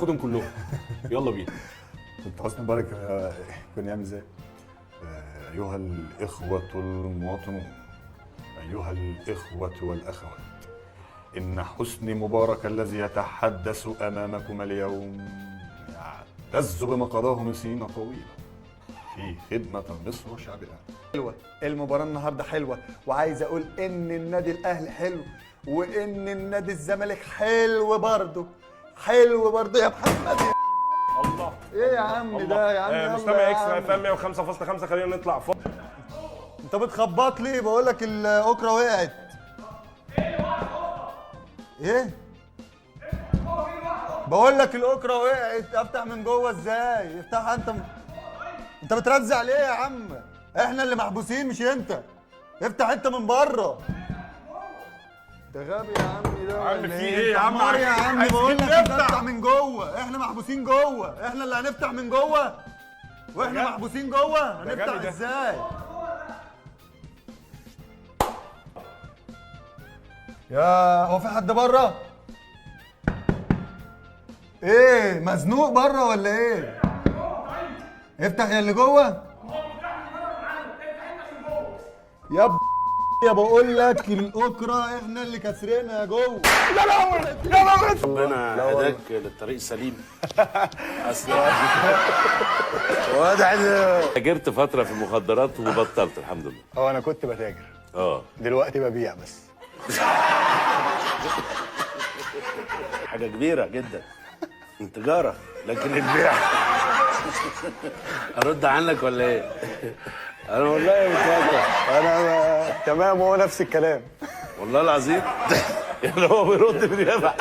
خدهم كلهم. يلا بينا. كنت حسني مبارك كان يعمل ازاي؟ ايها الاخوة المواطنون، ايها الاخوة والاخوات، ان حسني مبارك الذي يتحدث امامكم اليوم يعتز بما قضاه من سنين طويلة في خدمة مصر وشعبها. حلوة المباراة النهارده، حلوه، وعايز اقول ان النادي الاهلي حلو وان النادي الزمالك حلو برضه، حلو برضه يا محمد. الله، ايه يا عم ده يا عم؟ يلا مستمع يا اكسترا عم. FM 105.5، خلينا نطلع فوق. انت بتخبط لي؟ بقول لك الاكره وقعت. ايه؟ بقول لك الاكره وقعت، افتح من جوه ازاي؟ افتحها انت. انت بترزع ليه يا عم؟ احنا اللي محبوسين مش انت. افتح انت من بره. ده غبي يا عم ده يا عم ولا في ايه؟ ايه يا عم؟ حمار يا عم، عايزين بقول لك نفتح. افتح من جوه، احنا محبوسين جوه، احنا اللي هنفتح من جوه واحنا ده محبوسين جوه، ده هنفتح غبي ده. ازاي؟ يا هو في حد بره؟ ايه مزنوق بره ولا ايه؟ افتح يا اللي جوه. يا يا بقول لك الاكره احنا اللي كسرينها جوه. ربنا هداك للطريق السليم. اصل واضح ان تاجرت فترة في المخدرات وبطلت الحمد لله. اه انا كنت بتاجر، دلوقتي ببيع بس. حاجة كبيرة جدا التجارة، لكن البيع ارد عنك ولا ايه؟ انا والله متوتر. انا تمام، هو نفس الكلام والله العظيم. يعني هو بيرد باليابة.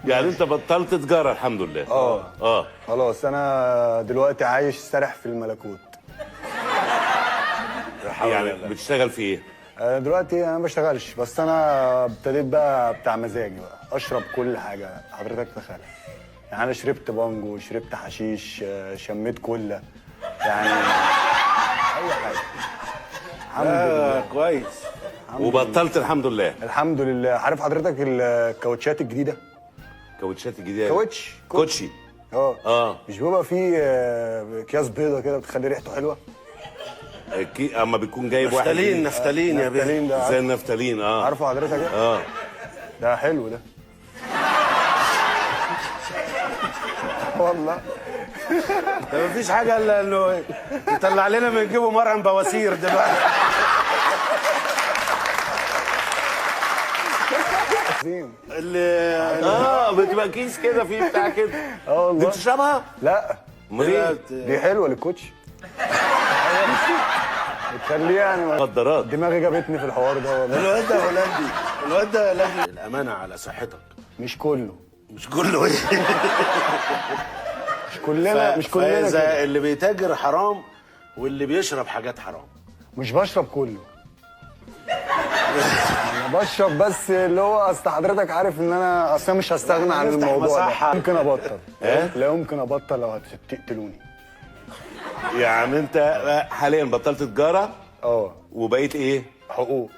يعني انت بطلت تجارة الحمد لله. اه خلاص انا دلوقتي عايش سارح في الملكوت. يعني بتشتغل في ايه؟ انا دلوقتي انا ما بشتغلش، بس انا ابتديت بقى بتاع مزاجي بقى، اشرب كل حاجة حضرتك تخيلها. يعني انا شربت بانجو، شربت حشيش، شميت كله، يعني اي حاجة. الحمد لله. كويس. وبطلت الحمد لله. الحمد لله. عارف حضرتك الكاوتشات الجديدة؟ كاوتشات الجديدة. كاوتش. كوتشي. اه مش بيبقى فيه اكياس بيضة كده بتخلي ريحته حلوة؟ اما بيكون جايب واحد نفتالين، جديد. نفتالين يا بيه. نفتالين ده. زي النفتالين. عارفه حضرتك ايه؟ ده حلو ده. والله ده مفيش حاجة الا انه يطلع لنا من جيبه مرهم بواسير دلوقتي. اللي بتبقى كيس كده فيه بتاع كده. اه والله. دي بتشربها؟ لا. امال ايه؟ دي حلوة للكوتش. بتخليه يعني مخدرات. دماغي جابتني في الحوار ده والله. الواد ده هولندي، الواد ده هولندي. الامانة على صحتك. مش كله. مش كله ايه؟ مش كلنا، مش كلنا فإذا كده. اللي بيتاجر حرام واللي بيشرب حاجات حرام. مش بشرب كله. انا بشرب بس اللي هو اصل حضرتك عارف ان انا اصلا مش هستغنى عن نفتح الموضوع ده. مصحة. ممكن ابطل. لا يمكن ابطل لو هتقتلوني. يعني انت حاليا بطلت تجارة؟ وبقيت ايه؟ حقوق.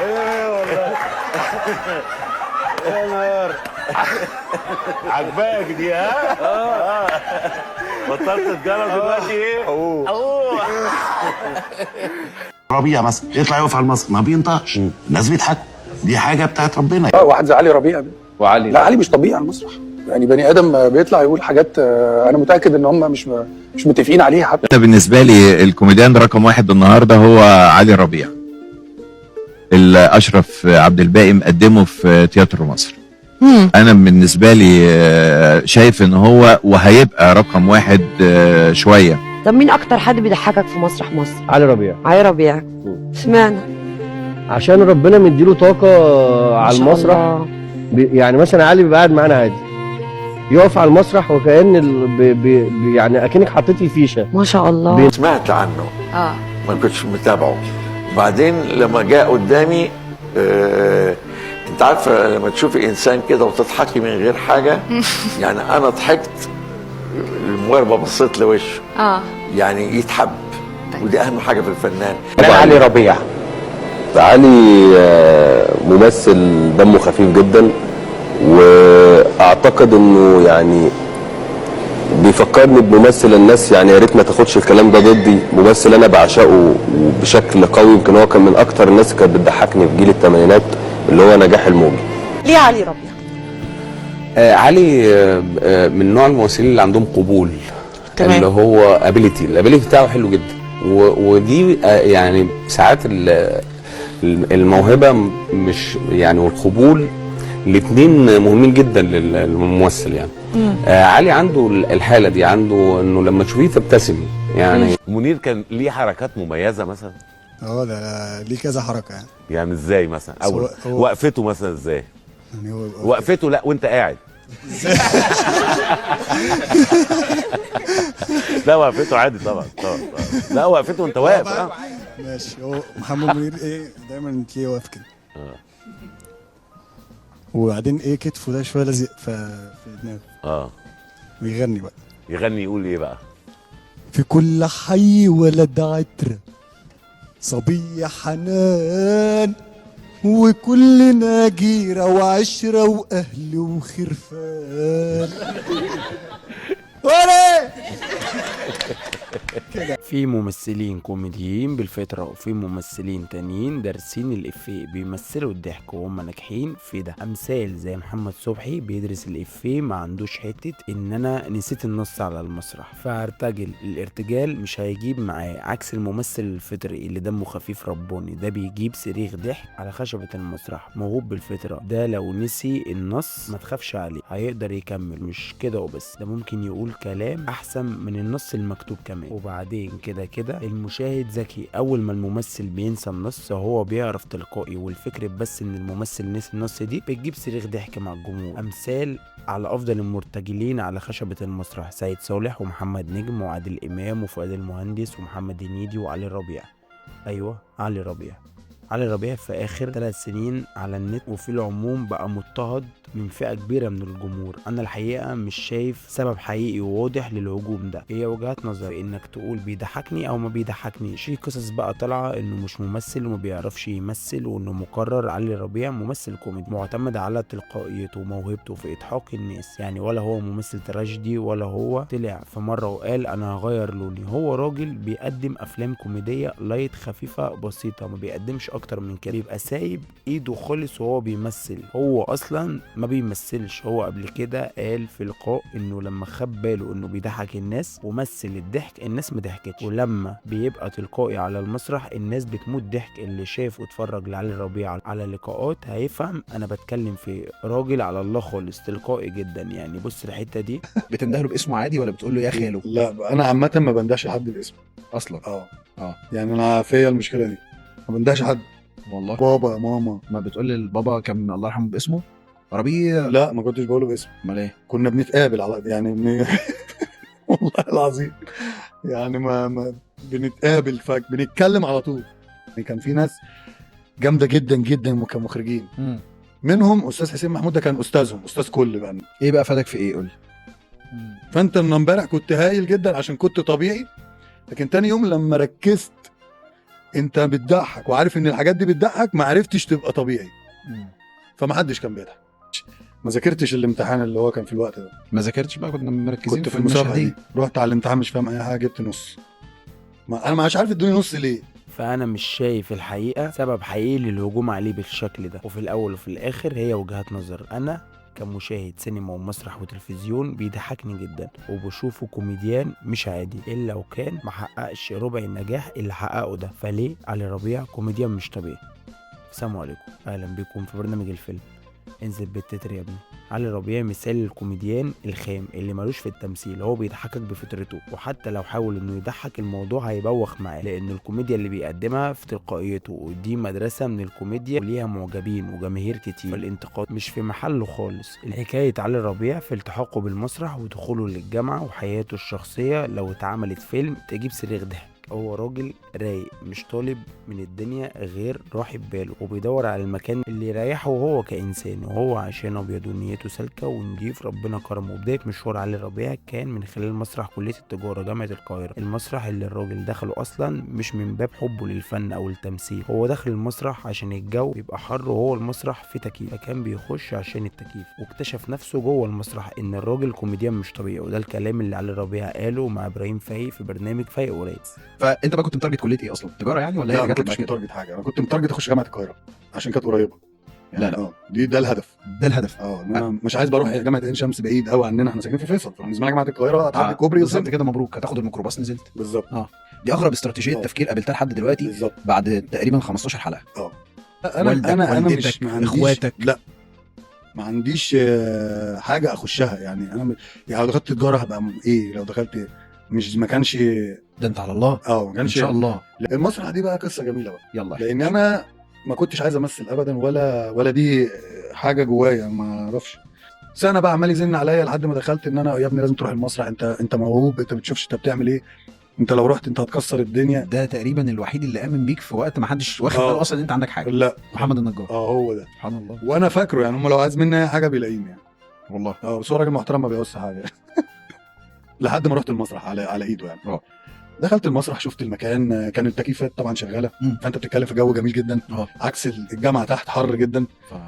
ايه والله. يا نهار. عجباك دي ها؟ بطلت تجارة دلوقتي ايه؟ حقوق. حقوق. ربيع مثلا يطلع يقف على المسرح ما بينطقش، الناس بيضحكوا، دي حاجة بتاعت ربنا. واحد زي علي ربيع ده. وعلي لا علي مش طبيعي على المسرح، يعني بني ادم بيطلع يقول حاجات انا متاكد ان هم مش متفقين عليها حتى. انا بالنسبة لي الكوميديان رقم واحد النهارده هو علي ربيع، اللي اشرف عبد الباقي مقدمه في تياترو مصر. انا بالنسبة لي شايف ان هو وهيبقى رقم واحد شوية. طب مين اكتر حد بيضحكك في مسرح مصر؟ علي ربيع. علي ربيع. اشمعنى؟ عشان ربنا مديله طاقة على ما شاء المسرح. الله. يعني مثلا علي بيبقى قاعد معانا عادي، يقف على المسرح وكأن يعني اكنك حطيتي فيشه. ما شاء الله. سمعت عنه، ما كنتش متابعه. بعدين لما جاء قدامي انت عارفه لما تشوفي انسان كده وتضحكي من غير حاجة، يعني انا ضحكت المغربه بصيت لوشه. يعني يتحب. ودي اهم حاجة في الفنان. علي ربيع. علي ممثل دمه خفيف جدا، واعتقد انه يعني بيفكرني بممثل الناس، يعني يا ريت ما تاخدش الكلام ده ضدي، ممثل انا بعشقه بشكل قوي، يمكن هو كان من اكتر الناس اللي كانت بتضحكني في جيل الثمانينات، اللي هو نجاح الموجي. ليه علي ربيع؟ علي من نوع الممثلين اللي عندهم قبول. تمام. اللي هو ability، ال ability بتاعه حلو جدا، ودي يعني ساعات الموهبة مش يعني والقبول الاثنين مهمين جدا للممثل يعني. علي عنده الحالة دي، عنده انه لما تشوفيه تبتسمي يعني. منير كان ليه حركات مميزة مثلا؟ ده ليه كذا حركة يعني. يعني ازاي مثلا؟ اول وقفته مثلا ازاي؟ يعني هو وقفته لا وانت قاعد. لا وقفته عادي طبعا طبعا. لا وقفته وانت واقف. ماشي. هو محمد منير ايه دايما تلاقيه واقف كده. وبعدين ايه كتفه ده شوية لازق في دماغه. ويغني بقى. يغني يقول ايه بقى؟ في كل حي ولد عترة صبية حنان، وكلنا جيرة وعشرة وأهل وخرفان. ولا في ممثلين كوميديين بالفطرة، وفي ممثلين تانيين دارسين الإفيه بيمثلوا الضحك وهم ناجحين في ده. أمثال زي محمد صبحي بيدرس الإفيه، ما عندوش حتة إن أنا نسيت النص على المسرح فارتجل، الارتجال مش هيجيب معاه، عكس الممثل الفطري اللي دمه خفيف رباني، ده بيجيب صريخ ضحك على خشبة المسرح، موهوب بالفطرة. ده لو نسي النص ما تخافش عليه، هيقدر يكمل. مش كده وبس، ده ممكن يقول كلام أحسن من النص المكتوب كمان. وبعدين كده كده المشاهد ذكي، اول ما الممثل بينسى النص هو بيعرف تلقائي، والفكرة بس ان الممثل نسي النص دي بتجيب صريخ ضحك مع الجمهور. امثال على افضل المرتجلين على خشبة المسرح سيد صالح ومحمد نجم وعادل امام وفؤاد المهندس ومحمد هنيدي وعلي ربيع. ايوه علي ربيع. علي ربيع في اخر 3 سنين على النت وفي العموم بقى مضطهد من فئة كبيرة من الجمهور. انا الحقيقة مش شايف سبب حقيقي وواضح للهجوم ده، هي وجهات نظر انك تقول بيضحكني او ما بيضحكنيش. في قصص بقى طالعة انه مش ممثل وما بيعرفش يمثل وانه مقرر. علي ربيع ممثل كوميدي معتمد على تلقائيته وموهبته في اضحاك الناس يعني، ولا هو ممثل تراجيدي ولا هو طلع في مرة وقال انا هغير لوني. هو راجل بيقدم افلام كوميدية light خفيفة بسيطة، ما بيقدمش اكتر من كده، بيبقى سايب ايده خالص وهو بيمثل. هو اصلا ما بيمثلش، هو قبل كده قال في لقاء انه لما خد باله انه بيضحك الناس ومثل الضحك الناس ما ضحكتش، ولما بيبقى تلقائي على المسرح الناس بتموت ضحك. اللي شاف واتفرج لعلي ربيع على لقاءات هيفهم انا بتكلم في راجل على الله خالص، تلقائي جدا يعني. بص الحتة دي بتندهله باسمه عادي ولا بتقول له يا خالو؟ لا انا عامة ما بندهش حد باسمه اصلا. يعني انا فيا المشكلة دي، ما بندهش حد والله. بابا ماما. ما بتقول للبابا كان الله يرحمه باسمه ربيع؟ لا ما كنتش بقوله باسمه. امال ايه؟ كنا بنتقابل على يعني والله العظيم يعني ما بنتقابل فبنتكلم على طول. يعني كان في ناس جامدة جدا جدا كمخرجين، منهم استاذ حسين محمود، ده كان استاذهم، استاذ كل بقى. ايه بقى فادك في ايه؟ قول. فانت من امبارح كنت هايل جدا عشان كنت طبيعي، لكن تاني يوم لما ركزت انت بتضحك وعارف ان الحاجات دي بتضحك، ما عرفتش تبقى طبيعي. فمحدش كان بيضحك. ما ذاكرتش الامتحان اللي هو كان في الوقت ده، ما ذاكرتش بقى، كنا مركزين كنت في المسابقة دي. رحت على الامتحان مش فاهم اي حاجة، جبت نص. ما انا مش عارف ادوني نص ليه. فانا مش شايف الحقيقة سبب حقيقي للهجوم عليه بالشكل ده، وفي الاول وفي الاخر هي وجهات نظر. انا كمشاهد سينما ومسرح وتلفزيون بيضحكني جدا وبشوفه كوميديان مش عادي، الا لو كان محققش ربع النجاح اللي حققه ده. فليه علي ربيع كوميديان مش طبيعي؟ السلام عليكم، اهلا بكم في برنامج الفيلم. انزل بالتتر يا ابني. علي ربيع مثال للكوميديان الخام اللي ملوش في التمثيل، هو بيضحكك بفطرته، وحتى لو حاول انه يضحك الموضوع هيبوخ معاه، لان الكوميديا اللي بيقدمها في تلقائيته، ودي مدرسه من الكوميديا وليها معجبين وجماهير كتير، فالانتقاد مش في محله خالص. الحكاية علي ربيع في التحاقه بالمسرح ودخوله للجامعة وحياته الشخصية لو اتعملت فيلم تجيب صريخ ضحك. هو راجل رايق، مش طالب من الدنيا غير راحة باله، وبيدور على المكان اللي يريحه هو كإنسان، وهو عشان ابيض ونيته سالكة ونضيف ربنا كرمه. وبداية مشوار علي ربيع كان من خلال مسرح كلية التجارة جامعة القاهرة، المسرح اللي الراجل دخله اصلا مش من باب حبه للفن او التمثيل، هو دخل المسرح عشان الجو بيبقى حر وهو المسرح فيه تكييف، فكان بيخش عشان التكييف، واكتشف نفسه جوه المسرح ان الراجل كوميديان مش طبيعي. وده الكلام اللي علي ربيع قاله مع ابراهيم فايق في برنامج فايق ورايق. فانت بقى كنت مت target كليه ايه اصلا؟ تجارة يعني ولا لا، هي ما جات لك كنتش كده؟ مت target حاجة، انا كنت مت target اخش جامعه القاهرة عشان كانت قريبه يعني. لا لا. دي ده الهدف، ده الهدف. انا مش عايز بروح جامعه عين شمس، بعيد قوي عننا، احنا ساكنين في فيصل، فبالنسبه لنا جامعه القاهرة هتعدي كوبري بالظبط كده. مبروك، هتاخد الميكروباص نزلت. بالظبط. دي اغرب استراتيجية تفكير قابلتها لحد دلوقتي. بالظبط. بعد تقريبا 15 حلقة. انا والدك، انا انا مش والدتك، ما عنديش، اخواتك. لا ما عنديش حاجة اخشها يعني. انا يعني لو دخلت تجارة هبقى ايه، لو دخلت مش ما كانش ده انت على الله. ما كانش ان شاء الله. لا، المسرح دي بقى قصة جميلة بقى. يلا. لان انا ما كنتش عايز امثل ابدا، ولا دي حاجة جوايا، ما اعرفش. سنة بقى عمال يزن عليا لحد ما دخلت ان انا يا ابني لازم تروح المسرح، انت موهوب، انت بتشوفش انت بتعمل ايه، انت لو رحت انت هتكسر الدنيا. ده تقريبا الوحيد اللي امن بيك في وقت ما حدش واخد باله اصلا ان انت عندك حاجة. لا، محمد النجار. هو ده. سبحان الله. وانا فاكره يعني، هم لو عايز مني اي حاجة بيلاقيني يعني. والله. بس هو راجل محترم ما بيقص حاجة. لحد ما رحت المسرح على ايده يعني. دخلت المسرح، شفت المكان، كان التكييفات طبعا شغالة، فانت بتتكلم في جو جميل جدا. عكس الجامعة تحت حر جدا.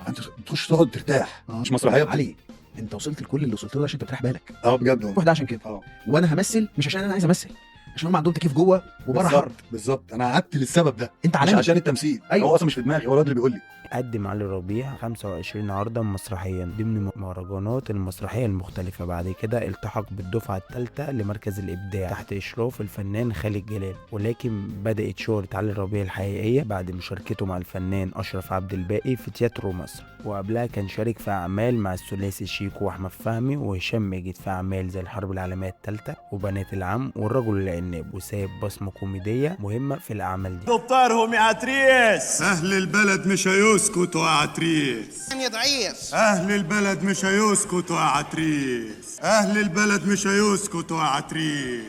انت بتخش تقعد ترتاح. مش مسرحية. علي، انت وصلت لكل اللي وصلت له عشان انت بتريح بالك. بجد والله. روح ده عشان كده. وانا همثل مش عشان انا عايز امثل، عشان هم عندهم تكييف جوه وبره حر. بالظبط، انا قعدت للسبب ده. انت مش عالمي. عشان التمثيل. أيوة. هو اصلا مش في دماغي، هو الواد اللي بيقول لي. قدم علي ربيع 25 عرضا مسرحيا ضمن مهرجانات المسرحية المختلفة. بعد كده التحق بالدفعة الثالثة لمركز الإبداع تحت إشراف الفنان خالد جلال، ولكن بدأت شهرة علي ربيع الحقيقية بعد مشاركته مع الفنان أشرف عبد الباقي في تياترو مصر، وقبلها كان شارك في أعمال مع الثلاثي شيكو وأحمد فهمي وهشام ماجد في أعمال زي الحرب العالمية الثالثة وبنات العم والرجل العناب، وساب بصمة كوميدية مهمة في الأعمال دي. دكتورهم يا عتريس، أهل البلد مش هيسكتوا يا عتريس. يا ضعيف. أهل البلد مش هيسكتوا يا عتريس، أهل البلد مش هيسكتوا يا عتريس.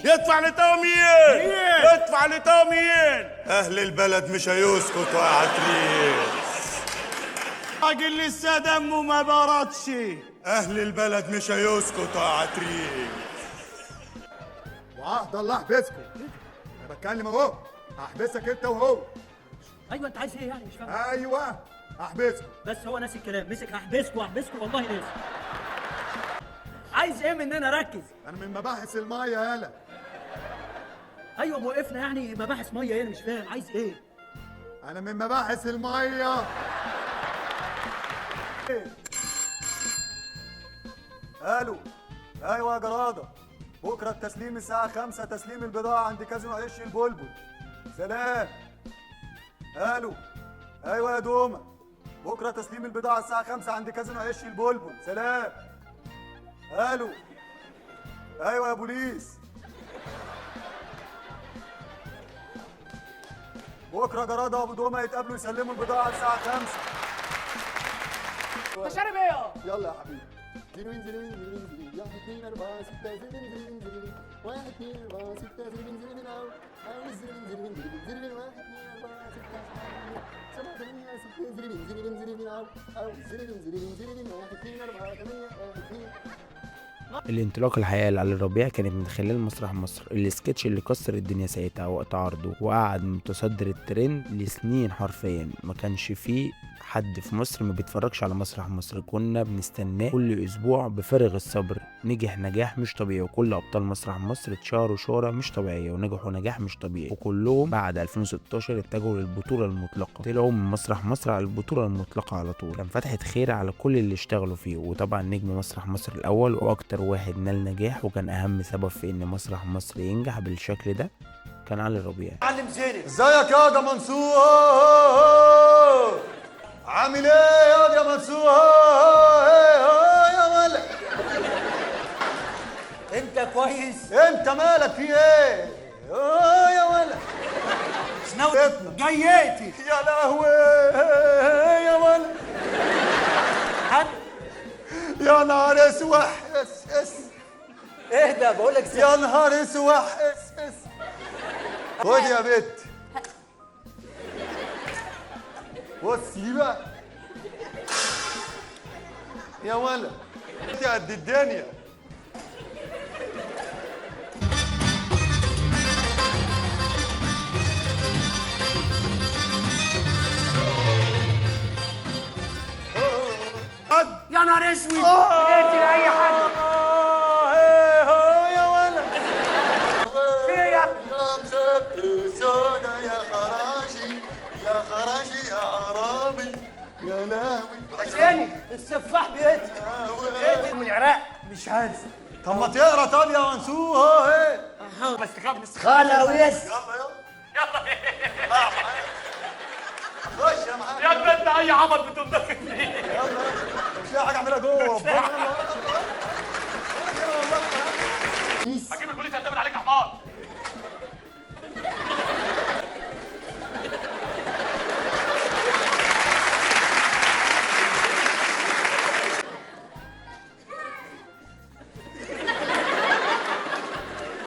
يدفع لتامين، يدفع لتامين. أهل البلد مش هيسكتوا يا عتريس. راجل لسه دمه ما بردش. أهل البلد مش هيسكتوا يا عتريس. وعهد الله احبسكم. انا بتكلم اهو، هحبسك انت وهو. ايوه انت عايز ايه يعني؟ مش فاهم. ايوه هحبسكم. بس هو ناسي الكلام، مسك هحبسكم هحبسكم والله ناسي. عايز ايه مننا؟ ركز. انا من مباحث المية يالا. ايوه موقفنا يعني مباحث مية ايه؟ انا مش فاهم عايز ايه؟ انا من مباحث المية. الو. ايوه يا جراده، بكره التسليم الساعة 5، تسليم البضاعة عند كازينو عش البلبل. سلام. الو. ايوه يا دومه، بكره تسليم البضاعة الساعة 5 عند كازينو عش البلبل. سلام. الو. ايوه يا بوليس، بكره جراده وابو دومه يتقابلوا يسلموا البضاعة الساعة 5. انت شارب ايه؟ يلا يا حبيبي. 0 0 0 1 2 4 6 0 0 0 1 2 4 6 0 0 0 0 0 1 2 4 6 7 8 6 0 0 0 0 0 0 1 2 4 8 1 2. الانطلاق الحقيقي لعلي ربيع كانت من خلال مسرح مصر، السكتش اللي كسر الدنيا ساعتها وقت عرضه وقعد متصدر الترند لسنين حرفيا. ما كانش فيه حد في مصر ما بيتفرجش على مسرح مصر، كنا بنستناه كل اسبوع بفارغ الصبر. نجح نجاح مش طبيعي، وكل ابطال مسرح مصر اتشهروا شهرة مش طبيعية ونجحوا نجاح مش طبيعي، وكلهم بعد 2016 اتجهوا للبطولة المطلقة، طلعوا من مسرح مصر على البطولة المطلقة على طول. كان فتحة خير على كل اللي اشتغلوا فيه، وطبعا نجم مسرح مصر الاول واكتر واحد نال نجاح وكان اهم سبب في ان مسرح مصر ينجح بالشكل ده كان علي ربيع. علم زينب. ازيك يا ده منصور؟ عامل ايه يا منصور؟ يا مالك انت كويس؟ انت مالك في ايه؟ يا ولد جيتي يا لهوي يا ولد. يا نهار اسوح اس اس. اهدى بقول لك. يا نهار اسوح اس اس. خد يا بت، بصي بقى يا ولد، انت قد الدنيا. يا نهار اسود، اقتل اي حد. يا ولد في ايه يا سودا يا خراشي يا خراشي يا عرابي يا لهوي. عشاني السفاح بيقتل، بيقتل من العراق. مش عارف. طب ما تقرا طب يا منسوه. اهو بس تخاف خلاص. يلا يلا يلا خش يا معلم. يا ابني انت اي عبط بتقوم داخل فيه. يلا مش لاقي حاجة اعملها جوه. هجيب البوليس هتعمل عليك حمار.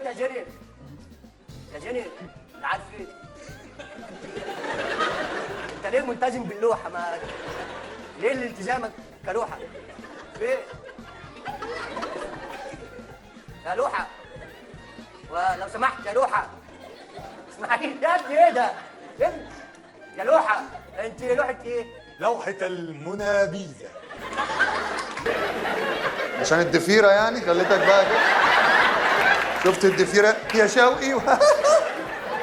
يا جنين يا جنين، انت عارف ايه؟ انت ليه ملتزم باللوحه؟ ما ليه الالتزامك كلوحه؟ فين؟ يا لوحة، ولو سمحت يا لوحة، اسمعيني يا ابني. ايه ده؟ ايه يا لوحة؟ انت لوحة ايه؟ لوحة الموناليزا. عشان الضفيره يعني خليتك بقى كده. شفت الضفيره يا شوقي؟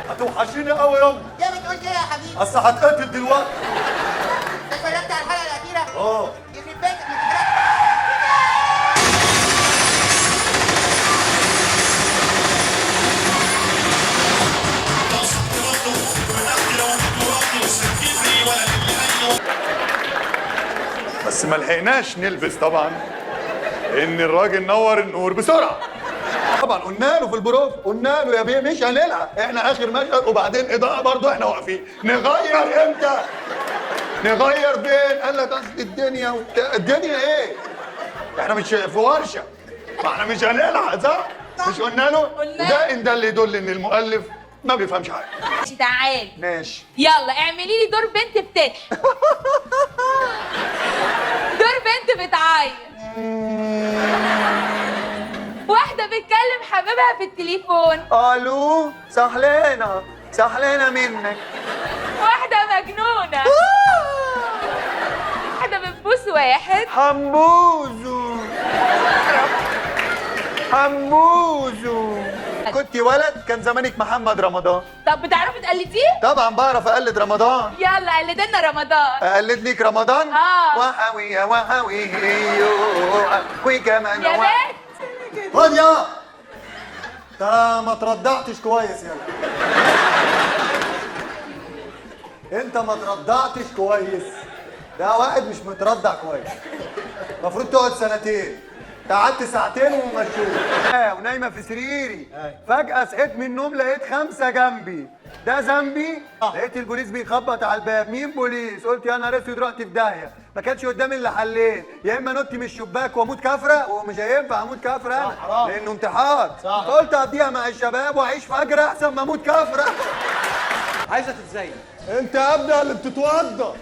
هتوحشيني قوي يابا. يا بتقول كده يا حبيبي؟ اصل هتقتل دلوقتي. اتفرجت على الحلقة الاخيرة؟ اه. يخرب بيتك ما تحرقش. بس ما لحقناش نلبس طبعا، ان الراجل نور النور بسرعة. طبعا قلنا له في البروف، قلنا له يا بيه مش هنلحق، احنا اخر مشهد، وبعدين اضاءه برضه احنا واقفين، نغير امتى؟ نغير فين؟ قال لك اصل الدنيا وبتاع، الدنيا ايه؟ احنا مش في ورشه، ما احنا مش هنلحق صح؟ مش قلنا له؟ وده ان ده اللي يدل ان المؤلف ما بيفهمش حاجة. ماشي تعالي. ماشي. يلا اعملي لي دور بنت بتضحك. دور بنت بتعيط. واحدة بتكلم حبيبها في التليفون. الو، سهلانة سهلانة منك. واحدة مجنونة. واحدة بتبوس واحد. حمبوزو حمبوزو. كنت ولد كان زمانك محمد رمضان. طب بتعرفي تقلديه؟ طبعا بعرف اقلد رمضان. يلا قلدلنا رمضان. اقلد ليك رمضان؟ اه. وحوي وحوي وكمان يا بنت. خد يا انت ما تردعتش كويس. يلا انت ما تردعتش كويس. ده واحد مش متردع كويس، المفروض تقعد سنتين، قعدت ساعتين ومشوه. ونايمه في سريري، فجأة صحيت من النوم لقيت 5 جنبي. ده ذنبي؟ لقيت البوليس بيخبط على الباب. مين بوليس؟ قلت يا نهار اسود رحت في داهية. ما كانش قدامي الا حلين، يا اما نط من الشباك واموت كفره، ومش هينفع اموت كفره انا لانه انتحار. فقلت اقضيها مع الشباب واعيش فجر احسن ما اموت كفره. عايزه تتزين انت يا ابني اللي بتتوضى.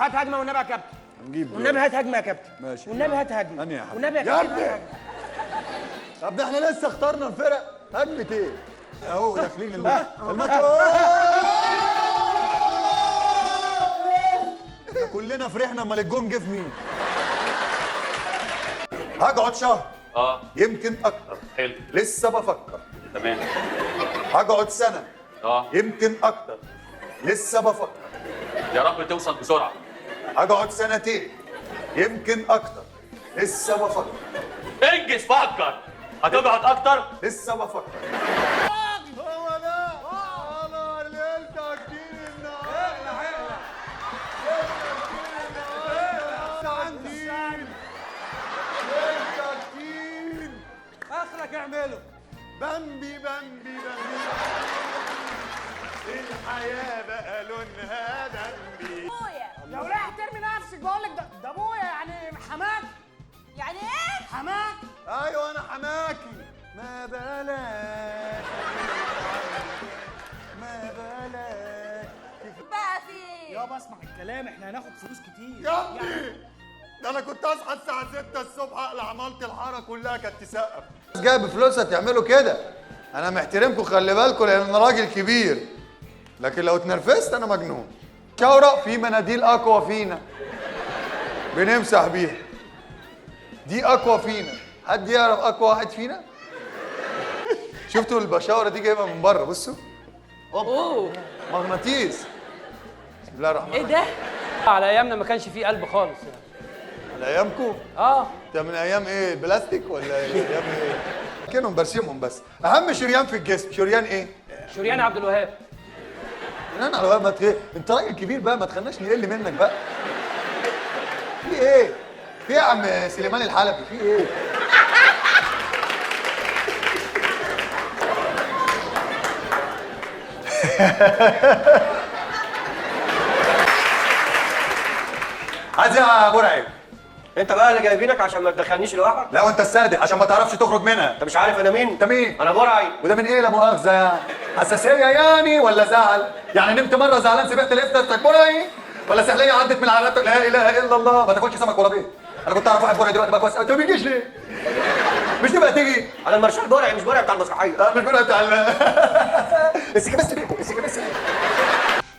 هات هجمة والنبي يا كابتن. والنبي هات هجمة يا كابتن. ماشي. والنبي هات هجمة. أنا يا حبيبي. والنبي يا يا كابتن. ابني. طب ده احنا لسه اخترنا الفرق. هجمة ايه؟ اهو داخلين الماتش. كلنا فرحنا، امال الجون جه في مين؟ هقعد شهر. اه. يمكن اكتر. حلو. لسه بفكر. تمام. هقعد سنة. اه. يمكن اكتر. لسه بفكر. يا رب توصل بسرعة. هقعد سنتين. يمكن اكتر. لسه بفكر. انجز فكر. هتقعد اكتر؟ لسه بفكر. هو ده قمر ليلتك كتير النهارده. ليلتك كتير. اخرك اعمله. بمبي بمبي بمبي. الحياة بقى لونها بمبي. ابويا. لو رايح ترمي نفسك بقول لك ده ابويا يعني حماك. يعني ايه؟ حماك. ايوه انا حماكي. ما بلاش. سلام، احنا هناخد فلوس كتير يا ابني. ده انا كنت اصحى الساعة 6 الصبح اقلع عمالة الحارة كلها كانت تسقف. جاي بفلوسها تعملوا كده. انا محترمكم خلي بالكم لان انا راجل كبير، لكن لو اتنرفزت انا مجنون. شورق في مناديل اقوى فينا بنمسح بيها، دي اقوى فينا. حد يعرف اقوى واحد فينا؟ شفتوا البشاوره دي جايبها من بره؟ بصوا، اوه مغناطيس. بسم الله الرحمن الرحيم. ايه ده؟ على ايامنا ما كانش فيه قلب خالص يعني. على ايامكم؟ اه. ده من ايام ايه؟ بلاستيك ولا ايام ايه؟ كانوا برسمهم بس. اهم شريان في الجسم شريان ايه؟ شريان عبد الوهاب. شريان عبد الوهاب. ما انت راجل كبير بقى، ما تخلناش نقل منك بقى. في ايه؟ في ايه يا عم سليمان الحلبي؟ في ايه؟ عايز يا برعي؟ انت بقى اللي جايبينك عشان ما تدخلنيش لوحدك؟ لا وانت الصادق عشان ما تعرفش تخرج منها. انت مش عارف انا مين؟ انت مين؟ انا برعي. وده من ايه لا مؤاخذة يعني؟ حساسية يعني ولا زعل؟ يعني نمت مرة زعلان سبحت لقيت نفسك برعي؟ ولا سحليه عدت من على رقبتك؟ لا اله الا الله. ما تاكلش سمك ولا بيض. انا كنت اعرف واحد برعي دلوقتي بقى كويس، انت ما بيجيش ليه؟ مش تبقى تيجي؟ انا المارشال برعي، مش برعي بتاع المسرحية. مش برعي بتاع السكة بس بيكو، السكة بس.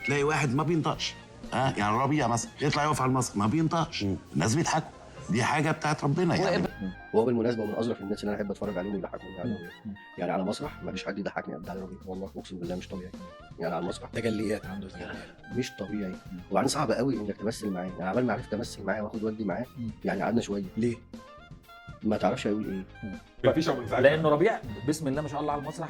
تلاقي واحد ما بينطقش، يعني ربيع مثلا يطلع يقف على المسرح ما بينطقش، الناس بيضحكوا، دي حاجة بتاعت ربنا يعني. وهو بالمناسبة من اظرف الناس اللي انا احب اتفرج عليهم ويضحكوني على ربيع. يعني على مسرح ما فيش حد يضحكني قد علي ربيع، والله اقسم بالله مش طبيعي. يعني على المسرح تجليات عنده، تجليات مش طبيعي. وبعدين صعب قوي انك تمثل معاه، يعني عبال ما عرفت امثل معاه واخد ودي معاه يعني قعدنا شوية. ليه؟ ما تعرفش هيقول ايه. مفيش. لانه ربيع بسم الله ما شاء الله على المسرح،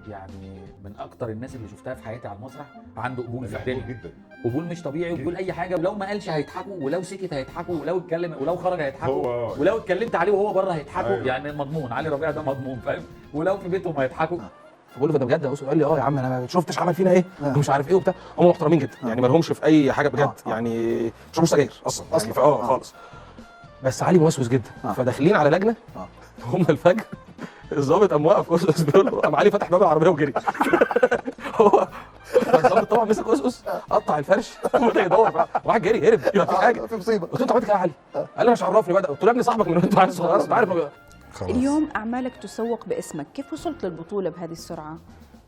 يعني من اكتر الناس اللي شفتها في حياتي على المسرح عنده قبول في الدنيا جدا، قبول مش طبيعي، وبيقول اي حاجة، ولو ما قالش هيضحكوا، ولو سكت هيضحكوا، ولو اتكلم ولو خرج هيضحكوا، ولو اتكلمت عليه وهو بره هيضحكوا. أيوه. يعني مضمون علي ربيع ده مضمون، فاهم؟ ولو في بيتهم هيضحكوا. فبقول له ده بجد يا أسس؟ قال لي اه يا عم انا ما شفتش عمل فينا ايه ومش عارف ايه وبتاع. هم محترمين جدا يعني، ما لهمش في اي حاجة بجد، يعني ما بيشربوش سجاير اصلا يعني خالص. بس علي موسوس جدا. فداخلين على لجنة هم الفجر، الظابط قام واقف اسس بيقول له، قام علي فتح باب العربية وجري. هو الظابط طبعا مسك اسس قطع الفرش وبدا يدور، واحد جري هرب، يبقى في حاجة، في مصيبة. قلت له انت عملت كده يا علي؟ قال لي مش عرفني بقى. قلت له يا ابني صاحبك من وانت عيل صغير، انت عارف. اليوم اعمالك تسوق باسمك، كيف وصلت للبطولة بهذه السرعة؟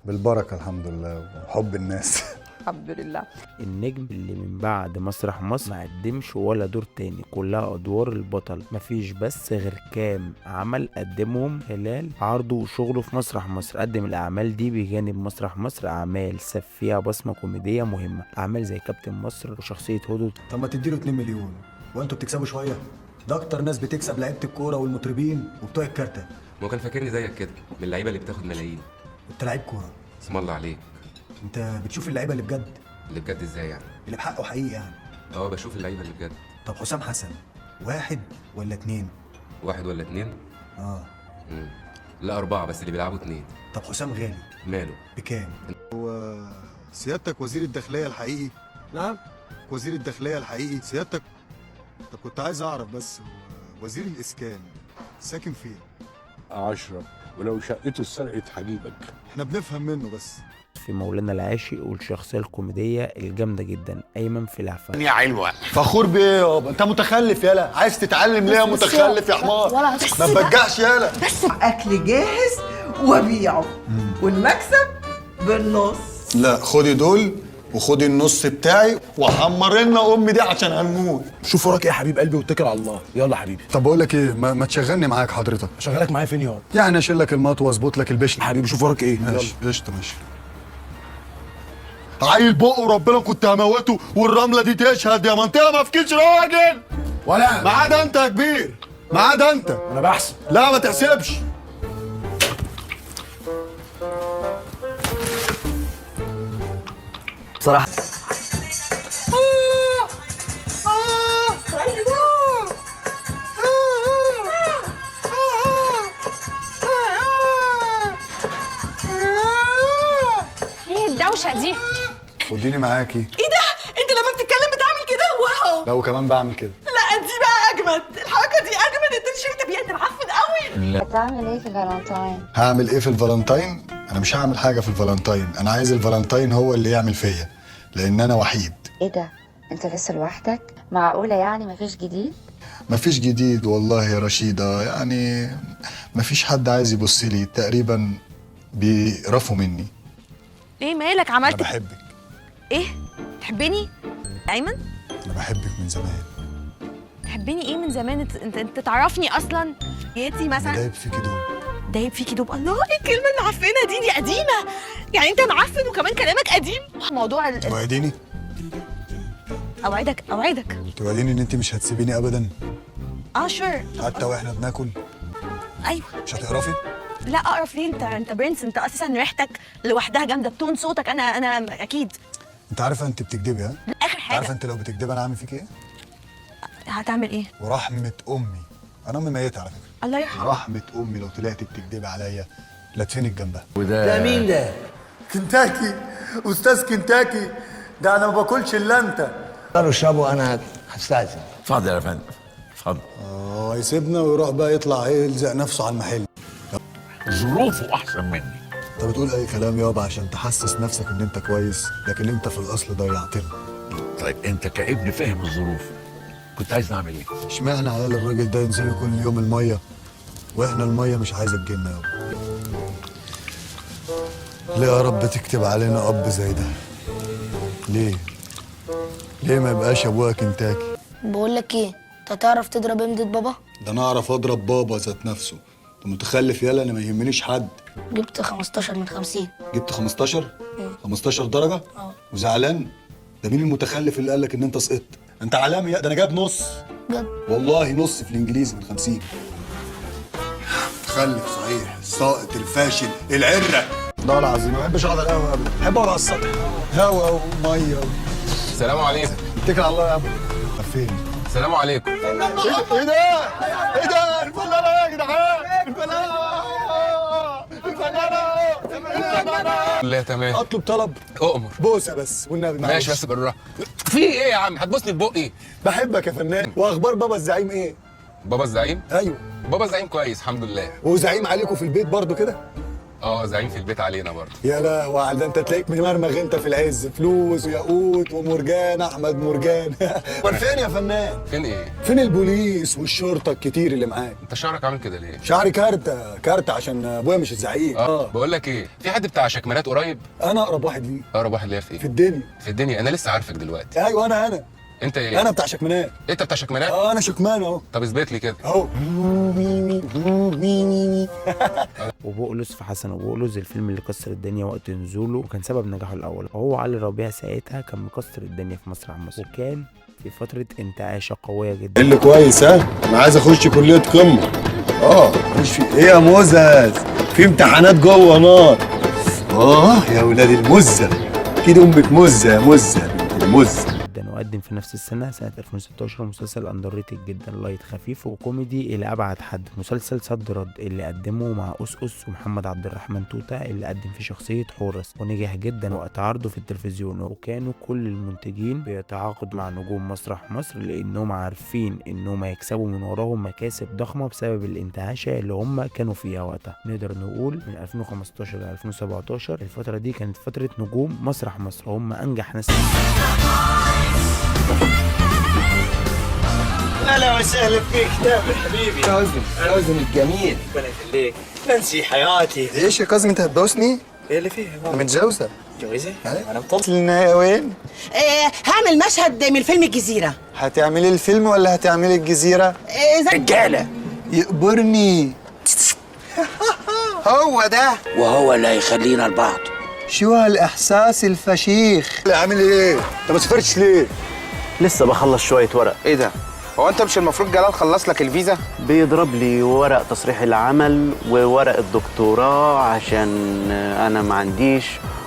بالبركة الحمد لله وحب الناس. الحمد لله. النجم اللي من بعد مسرح مصر ما قدمش ولا دور تاني، كلها ادوار البطل، مفيش بس غير كام عمل قدمهم خلال عرضه وشغله في مسرح مصر. قدم الاعمال دي بجانب مسرح مصر اعمال ساب فيها بصمة كوميدية مهمة، اعمال زي كابتن مصر وشخصية هدهد. طب ما تديله 2 مليون وانتوا بتكسبوا شوية؟ ده اكتر ناس بتكسب لعيبة الكورة والمطربين وبتوع الكارته. ما كان فاكرني زيك كده من اللعيبة اللي بتاخد ملايين. انت لعيب كورة؟ اسم الله عليك. انت بتشوف اللعيبة اللي بجد؟ اللي بجد ازاي يعني؟ اللي بحقه حقيقي يعني. اه بشوف اللعيبة اللي بجد. طب حسام حسن واحد ولا اتنين؟ واحد ولا اتنين؟ اه. لا 4 بس اللي بيلعبوا 2. طب حسام غالي ماله؟ بكام؟ هو سيادتك وزير الداخلية الحقيقي؟ نعم. وزير الداخلية الحقيقي سيادتك؟ طب كنت عايز اعرف بس، وزير الاسكان ساكن فين؟ 10 ولو شقته اتسرقت هجيبك. احنا بنفهم منه بس. في مولانا العاشق والشخصية الكوميدية الجامدة جدا أيمن فلعفة. يا علوة فخور بإيه يابا؟ أنت متخلف يالا، عايز تتعلم ليه يا متخلف يا حمار؟ ما تبجعش يالا. بس أكل جاهز وأبيعه والمكسب بالنص. لا خدي دول وخدي النص بتاعي وحمر لنا امي دي عشان هنموت. شوف وراك ايه يا حبيب قلبي واتكل على الله. يلا حبيبي. طب بقول لك ايه، ما تشغلني معاك حضرتك. اشغلك معايا فين ياض؟ يعني اشيل لك المطوه واظبط لك البشل. حبيبي شوف وراك ايه. ماشي قشطه ماشي. عيل بقه ربنا كنت هموته والرمله دي تشهد يا منطقة ما فيكش راجل ولا ما عدا انت يا كبير، ما عدا انت. انا بحسب. لا ما تحسبش. بصراحة ايه الدوشة دي؟ خديني معاكي. ايه ده؟ انت لما بتتكلم بتعمل كده؟ wow. لو كمان بعمل كده. لا دي بقى اجمد، الحركة دي اجمد. انت شفت بيها؟ انت معفن قوي. هتعمل ايه في الفالنتاين؟ هعمل ايه في الفالنتاين؟ انا مش هعمل حاجة في الفالنتاين، انا عايز الفالنتاين هو اللي يعمل فيا، لان انا وحيد. ايه ده؟ انت لسه لوحدك؟ معقولة يعني مفيش جديد؟ مفيش جديد والله يا رشيدة، يعني مفيش حد عايز يبص لي تقريبا، بيقرفوا مني. ايه مالك عملت؟ انا بحبك. ايه؟ تحبني؟ ايمن؟ انا بحبك من زمان. تحبني ايه من زمان؟ انت تعرفني اصلا؟ ياتي مثلا دايب فيكي دوب. دايب فيكي دوب. الله، ايه الكلمة المعفنه دي قديمة يعني، انت معفن وكمان كلامك قديم. موضوع توعديني؟ اوعدك اوعدك. توعديني ان انت مش هتسيبيني ابدا؟ sure. حتى واحنا بناكل؟ ايوه. مش هتقرفي؟ لا اقرف ليه؟ انت برنس، انت اساسا ريحتك لوحدها جامدة، بتون صوتك انا اكيد. انت عارفه انت بتكدبي ها؟ اخر حاجة عارفه انت لو بتكدبي انا عامل فيك ايه؟ هتعمل ايه؟ ورحمة امي، انا امي ميته على فكرة. الله يرحمها. رحمه امي لو طلعتي بتكدبي عليا لا تفنك جنبها. وده ده مين ده؟ كنتاكي، استاذ كنتاكي ده، انا ما باكلش الا انت. قالوا اشربوا، انا هستأذن. اتفضل يا فندم، اتفضل. يسيبنا ويروح بقى يطلع يلزق نفسه على المحل. ظروفه احسن مني. انت بتقول اي كلام يابا عشان تحسس نفسك ان انت كويس، لكن انت في الاصل ضيعتنا. طيب انت كابن فاهم الظروف، كنت عايز نعمل ايه؟ اشمعنى عيال الراجل ده ينزلوا كل يوم المية واحنا المية مش عايزه تجيلنا يابا؟ ليه يا رب تكتب علينا اب زي ده؟ ليه؟ ليه ما يبقاش ابويا كنتاكي؟ بقول لك ايه، انت تعرف تضرب امضة بابا؟ ده انا اعرف اضرب بابا ذات نفسه. انت متخلف يالا، انا ما يهمنيش حد. جبت 15 من 50. جبت 15؟ 15 درجة؟ وزعلان؟ ده مين المتخلف اللي قال لك ان انت سقطت؟ انت عالمي، ده انا جايب نص. بجد؟ والله نص في الانجليزي من 50. متخلف صحيح، الساقط الفاشل العره. لا العظيم ما بحبش اقعد على القهوة ابدا، بحب اقعد على السطح، هوا ومية. السلام عليكم. اتكل على الله يا عم. فين؟ السلام عليكم. ايه ده؟ ايه ده؟ الفنانة يا جدعان، الفنانة الفنانة الفنانة. لا تمام. اطلب طلب. اؤمر. بوسه بس والنبي. ماشي بس بالراحة. في ايه يا عم؟ هتبوسني في بقي؟ بحبك يا فنان. واخبار بابا الزعيم ايه؟ بابا الزعيم؟ ايوه. بابا الزعيم كويس الحمد لله. وزعيم عليكم في البيت برضو كده؟ زعيم في البيت علينا برضه. يا لهوي، ده انت تلاقيك ممرمغ انت في العز، فلوس وياقوت ومرجان، احمد مرجان. امال فين يا فنان؟ فين ايه؟ فين البوليس والشرطة الكتير اللي معاك؟ انت شعرك عامل كده ليه؟ شعري كارته كارته عشان ابويا مش الزعيم. بقول لك ايه، في حد بتاع شكمانات قريب؟ انا اقرب واحد ليه. اقرب واحد ليا في ايه؟ في الدنيا. في الدنيا؟ انا لسه عارفك دلوقتي. ايوه انا. انت ايه؟ انا بتاع شكمانات. انت بتاع شكمانات؟ انا شكمان اهو. طب اثبت لي كده اهو. وبقلص في حسن وبقلص، الفيلم اللي كسر الدنيا وقت نزوله وكان سبب نجاحه الاول. وهو علي ربيع ساعتها كان مكسر الدنيا في مسرح مصر، وكان في فترة انتعاشه قوية جدا. اللي كويس ها؟ انا عايز اخش كليه قمة. مش في ايه يا مزز؟ في امتحانات جوه نار. يا ولاد المزة، اكيد امك مزه يا مزه بنت المزة. وقدم في نفس السنة سنة 2016 مسلسل underrated جدا، light خفيف وكوميدي إلى أبعد حد، مسلسل صد رد اللي قدمه مع أس ومحمد عبد الرحمن توتة اللي قدم في شخصية حورس، ونجح جدا وقت عرضه في التلفزيون. وكانوا كل المنتجين بيتعاقدوا مع نجوم مسرح مصر لأنهم عارفين إنهم هيكسبوا من وراهم مكاسب ضخمة بسبب الانتعاشة اللي هم كانوا فيها وقتها. نقدر نقول من 2015 ل 2017 الفترة دي كانت فترة نجوم مسرح مصر، هم أنجح ناس. اهلا وسهلا فيك تامر حبيبي. كاظم، كاظم الجميل، ربنا يخليك. نانسي حياتي. ايش يا كاظم، انت هتبوسني؟ ايه اللي فيه؟ انا متجوزة. متجوزة؟ انا مطلق. وين؟ هعمل مشهد من فيلم الجزيرة. هتعملي الفيلم ولا هتعملي الجزيرة؟ رجاله يقبرني. هو ده، وهو اللي هيخلينا لبعض. شو هالاحساس الفشيخ. عامل ايه؟ انت ما سافرتش ليه؟ لسه بخلص شوية ورق. ايه ده؟ هو انت مش المفروض جلال خلص لك الفيزا؟ بيضرب لي ورق تصريح العمل وورق الدكتوراه عشان انا ما عنديش،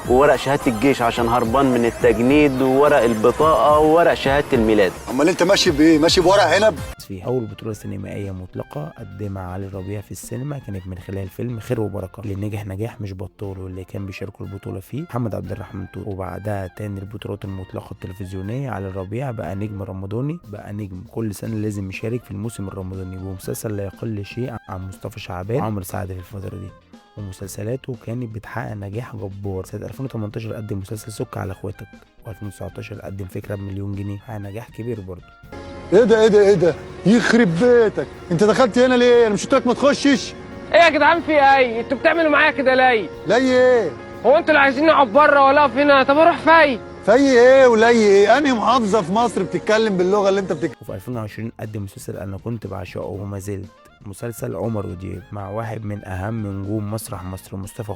وورق شهادة الجيش عشان هربان من التجنيد، وورق البطاقة، وورق شهادة الميلاد. امال انت ماشي بايه؟ ماشي بورق عنب؟ في أول بطولة سينمائية مطلقة قدمها علي ربيع في السينما كانت من خلال فيلم خير وبركة، اللي نجح نجاح مش بطال، واللي كان بيشاركوا البطولة فيه محمد عبد الرحمن طول. وبعدها تاني البطولات المطلقة التلفزيونية، علي ربيع بقى نجم رمضاني، بقى نجم كل سنة لازم يشارك في الموسم الرمضاني بمسلسل لا يقل شيء عن مصطفى شعبان وعمرو سعد في الفترة دي. ومسلسلاته كانت بتحقق نجاح جبار. سنة 2018 قدم مسلسل سك على اخواتك، و2019 قدم فكرة بمليون جنيه، حقق نجاح كبير برضه. ايه ده ايه ده ايه ده؟ يخرب بيتك، انت دخلت هنا ليه؟ انا مش قلت لك ما تخشش؟ ايه يا جدعان في ايه؟ انتوا بتعملوا معايا كده ليه؟ ليه ايه؟ هو انتوا اللي عايزين نقعد بره ولا اقف هنا؟ طب اروح في في ايه ولي ايه؟ انهي محافظة في مصر بتتكلم باللغة اللي انت بتتكلم؟ وفي 2020 قدم مسلسل انا كنت بعشقه وما زلت، مسلسل عمر ودياب مع واحد من اهم نجوم مسرح مصر مصطفى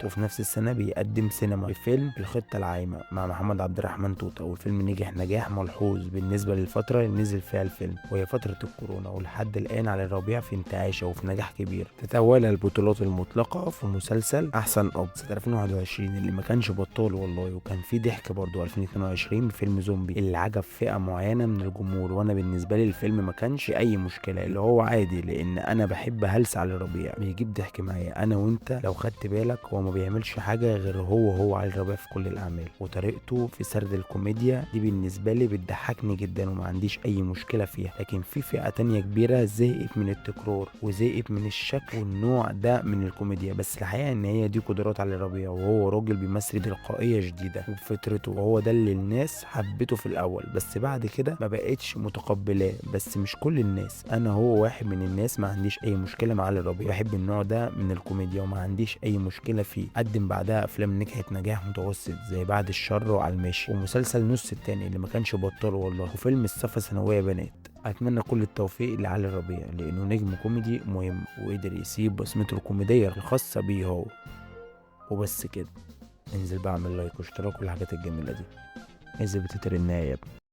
وفي نفس السنة بيقدم سينما بفيلم الخطة العايمة مع محمد عبد الرحمن توتة، والفيلم نجح نجاح ملحوظ بالنسبة للفترة اللي نزل فيها الفيلم وهي فترة الكورونا، ولحد الآن علي ربيع في انتعاشة وفي نجاح كبير. تتوالى البطولات المطلقة في مسلسل أحسن أب سنة 2021 اللي ما كانش بطال والله، وكان فيه ضحك برضه. 2022 بفيلم زومبي اللي عجب فئة معينة من الجمهور، وأنا بالنسبة لي الفيلم ما كانش أي مشكلة، اللي هو عادي لأن أنا بحب هلس علي ربيع، بيجيب ضحك معايا أنا وأنت. لو خدت بالك هو ما بيعملش حاجة غير هو علي ربيع في كل الأعمال، وطريقته في سرد الكوميديا دي بالنسبة لي بتضحكني جدا وما عنديش أي مشكلة فيها. لكن في فئة تانية كبيرة زهقت من التكرار وزهقت من الشكل والنوع ده من الكوميديا، بس الحقيقة إن هي دي قدرات علي ربيع، وهو راجل بيمثل تلقائية شديدة وبفطرته، وهو ده اللي الناس حبته في الأول، بس بعد كده ما بقتش متقبلاه. بس مش كل الناس، أنا هو واحد من الناس ما عنديش أي مشكلة مع علي ربيع، بحب النوع ده من الكوميديا وما عنديش أي مشكلة فيه. قدم بعدها افلام نجحت نجاح متوسط زي بعد الشر وعلى الماشي، ومسلسل نص التاني اللي ما كانش بطال والله، وفيلم الصفا ثانوية بنات. اتمنى كل التوفيق لعلي ربيع لانه نجم كوميدي مهم وقدر يسيب بصمته الكوميدية الخاصة بيه هو. وبس كده، انزل بقى اعمل like واشتراك والحاجات الجميلة دي، انزل بتتر النهاية يا ابني.